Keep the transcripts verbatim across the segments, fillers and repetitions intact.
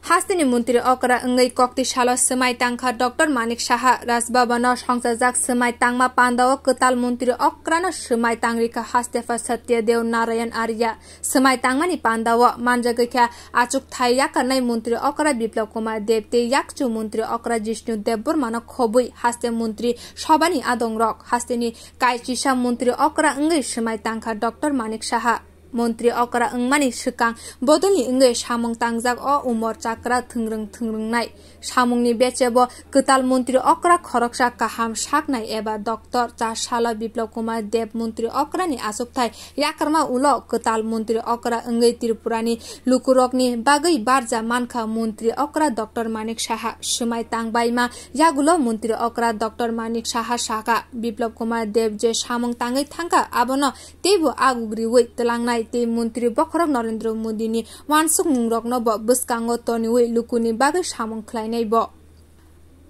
Hasteni montri okra wngwi kokti salo swmai tangkha Doctor Manik Saha. Rajbhabano songchajak swmai tangma pandao kwtal montri okrano swmai tangrikha Hastepha Satya Dev Narayan Arya. Swmai tangmani pandao manjagwikha achukthai yakarnai montri okra Biplab Kumar Deb tei yakchu montri okra Jishnu Debbarmano khobwi haste montri sobhani adongrok. Hasteni kaichisa montri okra wngwi swmai tangkha Doctor Manik Saha. Montri okra wngmani swkang bodolni wngwi samung tangjak o umor chakra thwngrwng thwngrwngnai. Samungni bechebo kwtal montri okra khoroksa kaham saknai eba doctor cha salo Biplab Kumar Deb montri okrani achukthai yakarma ulo kwtal montri okra wngwi Tripurani lukurokni bagwi barja mankha montri okra Doctor Manik Saha. Swmai tangbaima yagulo montri okra Doctor Manik Saha saka, Biplab Kumar Deb je samung tangwi thangkha, abono teibo aguk riwi twlangnai tei montri bokhorok Narendra Modini wansukmungrokno bo bwskango toniwi lukuni bagwi samung khlainai bo.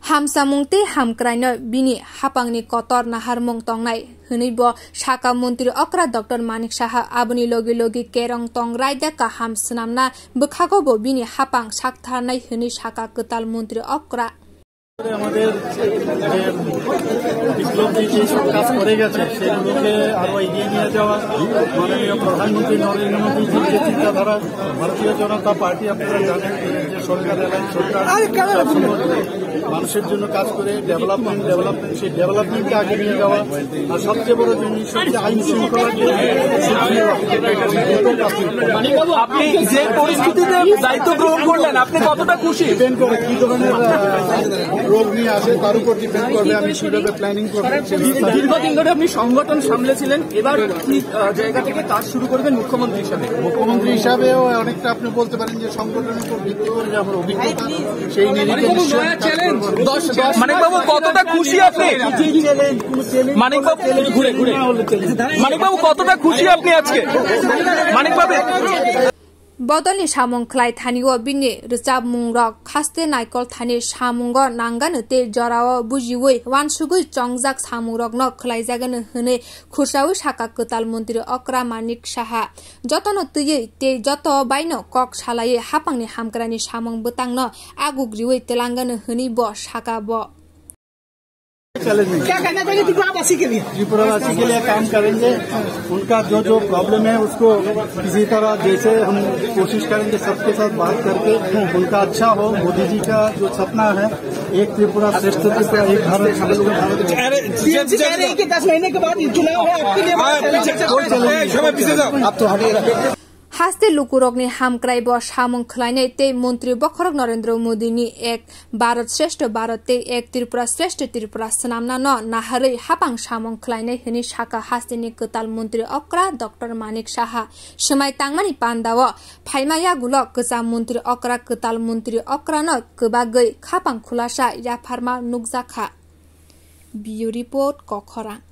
Hamsamung tei hamkraino bini hapangni kotor naharmung tongnai, hwnwi bo saka montri okra Doctor Manik Saha. Aboni logi logi kerong tong raida kaham swnamna bwkhago bo bini hapang saktharnai hwnwi saka kwtal montri okra. আমাদের যে বিপ্লবজি যেসব কাজ করে গেছে, সেগুলোকে আরো এগিয়ে নিয়ে যাওয়া, মাননীয় প্রধানমন্ত্রী নরেন্দ্র মোদীজির যে চিন্তাধারা, ভারতীয় জনতা পার্টি আপনারা জানেন যে সরকার, এলাইন সরকার সবসময় মানুষের জন্য কাজ করে, ডেভেলপমেন্ট, ডেভেলপমেন্ট, সেই ডেভেলপমেন্টকে আগে নিয়ে যাওয়া। আর সবচেয়ে বড় জিনিস হচ্ছে আইন শৃঙ্খলা। আপনি যে পরিস্থিতিতে দায়িত্ব গ্রহণ করলেন, আপনি কতটা খুশি? ডিপেন্ড করে কি ধরনের, আহ, রোগ নিয়ে আসে, তার উপর ডিপেন্ড করবে আমি কিভাবে প্ল্যানিং করবো। দীর্ঘদিন ধরে আপনি সংগঠন সামলেছিলেন, এবার কি, আহ, জায়গা থেকে কাজ শুরু করবেন মুখ্যমন্ত্রী হিসাবে? মুখ্যমন্ত্রী হিসাবেও অনেকটা আপনি বলতে পারেন যে সংগঠনের উপর ভিত্তি করে যে আমার অভিজ্ঞতা, সেই নিরিখে নিশ্চয়ই আমি কাজ করবো। মানিকবাবু, কতটা খুশি আপনি? মানিকবাবু, মানিকবাবু, কতটা খুশি আপনি আজকে? মানিকবাবু। Bodolni samung khlai thanio bini rwchapmungrok haste naikol thani samungo nangano tei jorao bujiwi wansugwi chongjak samungrokno khlaijagano hwnwi khursawi saka kwtal montri okra Manik Saha. Jotono twiwi tei joto baino kok salaiwi hapangni hamkrani samung bwtangno aguk riwi twlangano hwnwi bo saka bo. क्या कहना चाहिए त्रिपुरावासी के लिए? त्रिपुरावासी के लिए काम करेंगे। उनका जो जो प्रॉब्लम है उसको किसी तरह जैसे हम कोशिश करेंगे सबके साथ बात करके उनका अच्छा हो। मोदी जी का जो सपना है एक त्रिपुरा श्रेष्ठ त्रिपुरा, एक भारत श्रेष्ठ भारत। टीएमसी कह रही है कि दस महीने के बाद चुनाव है, आपके लिए आप पीछे, कोई चैलेंज नहीं। आप तो हटे रहो। Haste lukurokni hamkrai bo samung khlainai tei montri bokhorok Narendra Modini ek Bharat Shreshtha Bharat tei ek Tripura Shreshtha Tripura swnamnano naharwi hapang samung khlainai hwnwi saka hasteni kwtal montri okra Doctor Manik Saha. Swmai tangmani pandao phaima yagulo kwcham montri okra kwtal montri okrano kwbagwi khapang khulasa yapharma nukjakha. Bureau Report, Kokhorang.